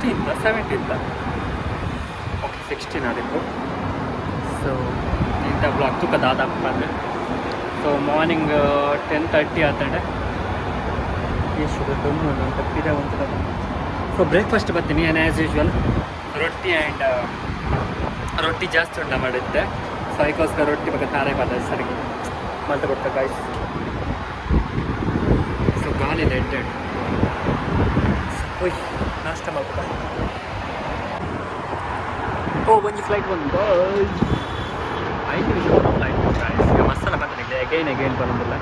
16 17. Okay, 16 ಅದಕ್ಕೂ. ಸೊ ಇಂಥ ವ್ಲಾಗ್ ತುಕ ದಾದಾಪಂದು. ಸೊ ಮಾರ್ನಿಂಗ್ 10:30 ಆತಂಡೆ. ಎಷ್ಟು ದಮ್ಮು ಅಂತ ಪಿರ ಉಂಟು. ಸೊ ಬ್ರೇಕ್ಫಾಸ್ಟ್ ಬರ್ತೀನಿ. ಆ್ಯಂಡ್ ಆ್ಯಸ್ ಯೂಶ್ವಲ್ ರೊಟ್ಟಿ ಆ್ಯಂಡ್ ರೊಟ್ಟಿ ಜಾಸ್ತಿ ಉಂಡ ಮಾಡಿದ್ದೆ. ಸೊ ಅದಕ್ಕೋಸ್ಕರ ರೊಟ್ಟಿ ಬಗ್ಗೆ ತಾರೆ ಬಾದ ಸರಿ ಮಲ್ತ ಕೊಡ್ತಾ ಗಾಯ್ಸ್. ಸೊ ಗಾಲಿ ರೆಡ್. ಓಯ್, ನಾಷ್ಟ ಮಾಡ್ಬೇಕ. ಓ, ಒಂಜಿ ಫ್ಲೈಟ್ ಬಂದು 5 ನಿಮಿಷ ಫ್ಲೈಟ್ ಗಾಯ್ಸ್. ಈಗ ಮಸಾಲ ಬಂದಿದೆ. ಅಗೈನ್ ಅಗೈನ್ ಬಂದಿಲ್ಲ.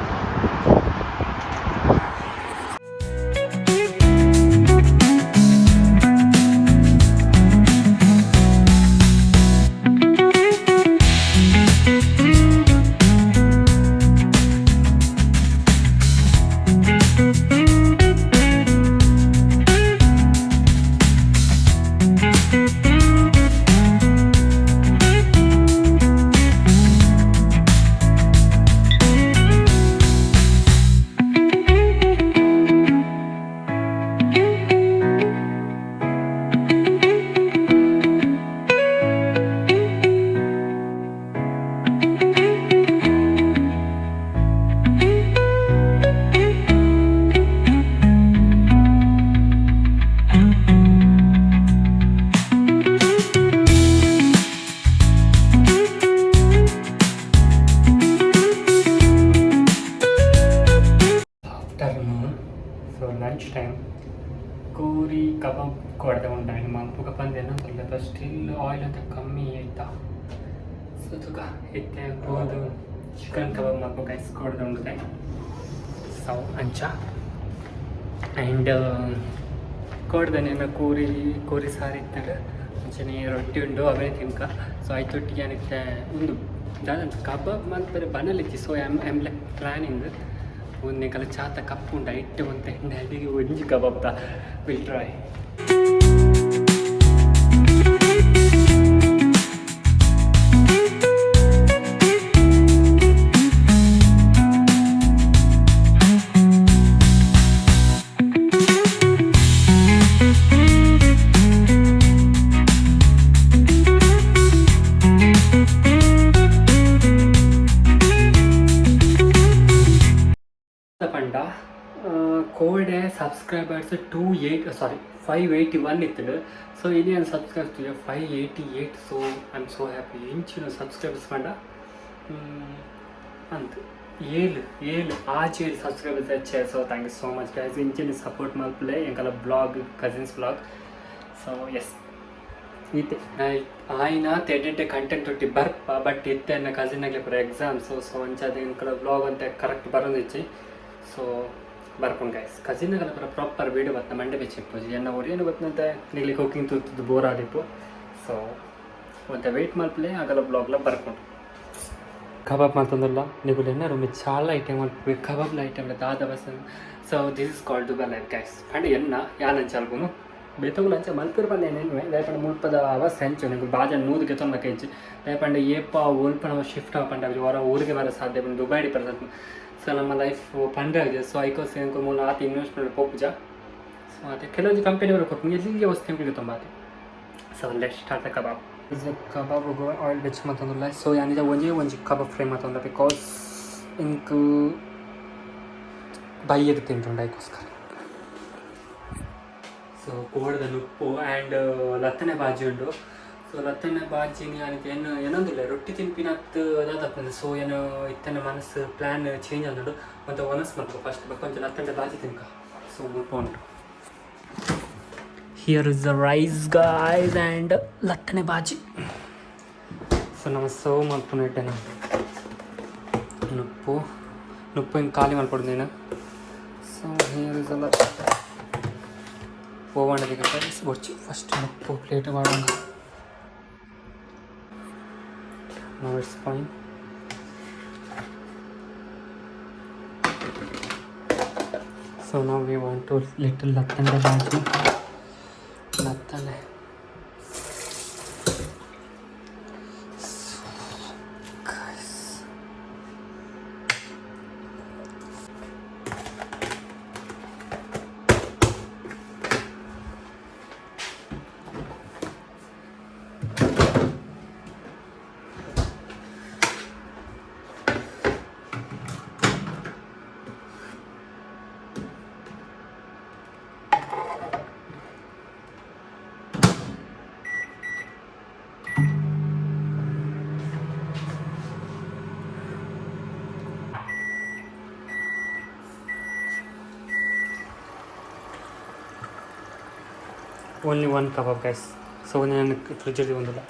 ಆಫ್ಟರ್ನೂನ್, ಸೊ ಲಂಚ್ ಟೈಮ್. ಕೋರಿ ಕಬಾಬ್ ಕೊಡ್ದೆ ಉಂಟು. ಮಲ್ಪುಗ ಪಂದೇನ ಬಟ್ ಸ್ಟಿಲ್ ಆಯಿಲ್ ಅಂತ ಕಮ್ಮಿ ಆಯ್ತಾ. ಸೊ ತುಕ ಇತ್ತೆ ಪೋದು ಚಿಕನ್ ಕಬಾಬ್ ಮಲ್ಪುಗ ಐಸ್ ಕೊಡ್ದೆ ಉಂಟು. ಸೊ ಅಂಚ ಆ್ಯಂಡ್ ಕೊಡ್ದೆ ಕೋರಿ ಕೋರಿ ಸಾರು ಇತ್ತಂದ್ರೆ ಅಂಚನೆ ರೊಟ್ಟಿ ಉಂಡು, ಅವೇ ತಿನ್ಕ. ಸೊ ಐತೊಟ್ಟಿಗೆ ಏನಿತ್ತೆ ಉಂದು ದಾದ ಕಬಾಬ್ ಮಲ್ಪರೆ ಬನಲಿತ್ತಿ. So I'm like planning ಒಂದೇ ಚಾತ ಕಪ್ಪು ಉಂಡ ಇಟ್ಟು ಒಂತೆ ಅಡಿಗೆ ಒಂಜಿ ಕಬಾಬ್ ತ will try. ಪಂಡ ಕೋಡೆ ಸಬ್ಸ್ಕ್ರೈಬರ್ಸ್ 28, ಸಾರಿ, 581 ಇತ್ತು. ಸೊ ಇನ್ನೇನು subscribe 588. So I am so happy. ಇಂಚಿನ ಸಬ್ಸ್ಕ್ರೈಬರ್ಸ್ ಪಂಡ ಅಂತ್ ಏಳು ಏಳು ಆಜ್ ಏಳು ಸಬ್ಸ್ಕ್ರೈಬರ್ಸ್ ಹೆಚ್ಚೆ. So thank you so much, guys. ಇಂಚಿನ ಸಪೋರ್ಟ್ ಮಲ್ಪಲೆ ಎಂಕಲ blog, cousins blog. So S, ಇತ್ತೆ ಆಯ್ನ ತೆಡೆಂಟೆ ಕಂಟೆಂಟ್ ಒಟ್ಟಿ ಬರ್ಪ. ಬಟ್ ಇತ್ತೆ ಎನ್ನ ಕಸಿನ್ ಆಗಲಿ ಪೂರ ಎಕ್ಸಾಮ್ಸು. ಸೊ ಅಂಚಾದ ಎಂಕಲ ಬ್ಲಾಗ್ ಅಂತ ಕರೆಕ್ಟ್ ಬರೋದಿಚ್ಚಿ. ಸೊ ಬರ್ಪುಂಡು ಗೈಸ್. ಕಸಿನ್ ಆಗಲ ಪೂರ ಪ್ರಾಪರ್ ವೀಡಿಯೋ ಬತ್ತ ಮಂಡೆ ಬೆಚ್ಚಿಪ್ಪು. ಎನ್ನ ಒರಿಯನು ಬತ್ತಂತೆ ನಿಗ್ಲಿ ಕುಕಿಂಗ್ ತೂತದ್ದು ಬೋರ್ ಆದಿಪ್ಪು. ಸೊ ಒಂತೆ ವೆಯ್ಟ್ ಮಲ್ಪಲೆ, ಆಗಲ ಬ್ಲಾಗ್ಲ ಬರ್ಪುಂಡು. ಕಬಾಬ್ ಮಲ್ತೊಂದುಲ್ಲ. ನಿಗುಲು ಎನ್ನರು ಚಾಲ ಐಟಮ್ ಮಲ್ಪು ಕಬಾಬ್ಲ ಐಟಮ್ ದಾದ bus. So this is called Dubai life, guys. ಪಂಡ ಎನ್ನ ಯಾನ್ ಅಂಚ ಅಲ್ಪುನು ಬೇತಗುಲು ಅಂಚ ಮಲ್ಪುರು ಪಂಡ ಏನೇನು ದಾಯೆ ಮುಲ್ಪದ ಅವಸ್ಥೆ ಅಂಚು ನಿಗುಲು ಬಾಜನ್ ನೂದು ಗೆತೊನ್ನ ಕೈಚಿ. ದಾಯೆ ಪಂಡ ಏಪ ಒಲ್ಪ ನಮ್ಮ ಶಿಫ್ಟ್ ಪಂಡ ಹೊರ ಊರಿಗೆ ಬರ ಸಾಧ್ಯ ಬಂದು ದುಬೈ ಬರ. ಸೊ ನಮ್ಮ ಲೈಫ್ ಪಂಡ್ರೆ ಆಗಿದೆ. ಸೊ ಐಕೋಸ್ ಎಂಕು ಮೂಲ ಆತ ಇನ್ವೆಸ್ಟ್ಮೆಂಟ್ ಪೋಪುಜ. ಸೊ ಅದೇ ಕೆಲವೊಂದು ಕಂಪನಿ ಬರೋ ಕೊಟ್ಟು ಎಲ್ಲಿಗೆ ವಸ್ತು ಎಂಕುಲಿಗೆ ತುಂಬ ಆತೆ. So let start the kebab. Kebab oil ಬೆಚ್ಚ ಮತ್ತೊಂದುಲ್ಲ. ಸೊ ಯಾನಿದ ಒಂಜೇ ಒಂಜಿ ಕಬಾಬ್ ಫ್ರೈ ಮತ್ತೊಂದು, because ಇಂಕ್ ಬೈಯೆಗ್ ತಿಂತುಂಡು ಐಕೋಸ್ಕರ. ಸೊ ಕೋಡ್ದ ನುಪ್ಪು ಆ್ಯಂಡ್ ಲತ್ತನೆ ಬಾಜಿ ಉಂಡು. ಸೊ ಲತ್ತನೆ ಬಾಜಿ ಯಾನಿದ ಏನು ಏನೊಂದಿಲ್ಲ ರೊಟ್ಟಿ ತಿನ್ಪಿನತ್ ದಾದಪ್ಪಂದು. ಸೊ ಏನು ಇತ್ತನ ಮನಸ್ಸು ಪ್ಲ್ಯಾನ್ ಚೇಂಜ್ ಆದುಂಡು. ಒಂತ ಒನಸ್ ಮಲ್ಪು ಫಸ್ಟ್, ಕೊಂಚ ಲತ್ತಂಡೆ ಬಾಜಿ ತಿನ್ಕ. ಸೊ ಮುಲ್ಪ ಉಂಟು. Here is the rice, guys, and ಲತ್ತನೆ ಬಾಜಿ. ಸೊ ನಮ್ಮ ಸರ್ವ್ ಮಲ್ಪುನ ಇಟ್ಟೆನ ನುಪ್ಪು ನುಪ್ಪು ಹಿಂಗೆ ಖಾಲಿ ಮಲ್ಪೊಡು ನೀನು. ಸೊ here is ಅಲ್ಲ ಪೋವಂಡದಿಗೆ ಬೊಡ್ಚಿ. ಫಸ್ಟ್ ನುಪ್ಪು ಪ್ಲೇಟ್ ಮಾಡೋಣ. Now it's fine. So now we want to little ಲತ್ತಂಡೆ ಬಾಜಿ, ಲತ್ತಂಡೆ. So, guys. Only one kebab guys. So ನಾನು ಫ್ರಿಜ್ಜಲ್ಲಿ ಒಂದಿಲ್ಲ.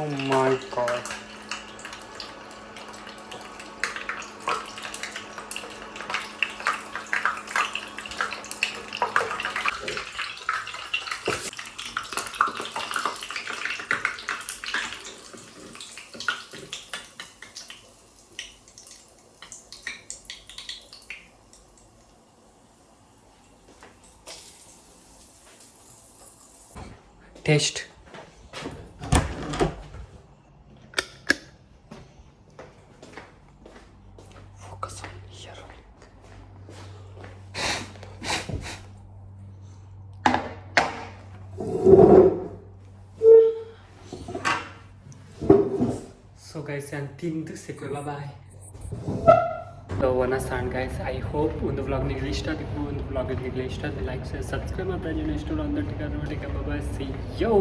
Oh my God. Taste. Focus on here. So guys, and ತಿಂದು ಸಿಕ್ಕಲ್ಲ, ಬಾಯ್. ಸೊ ಒನ ಸಾಂಡ್ guys, I hope ಒಂದು vlog ನಿಮಗೆ ಇಷ್ಟ ಆಗಿತ್ತು. ಒಂದು ವ್ಲಾಗ್ ನಿಮಗೆ ಇಷ್ಟ ಆದರೆ like, share, subscribe ಮಾಡ್ತಾ. ಇಷ್ಟ ಒಂದು ಟಿಕ್ಕ ಬಾಯ್, ಸಿ you.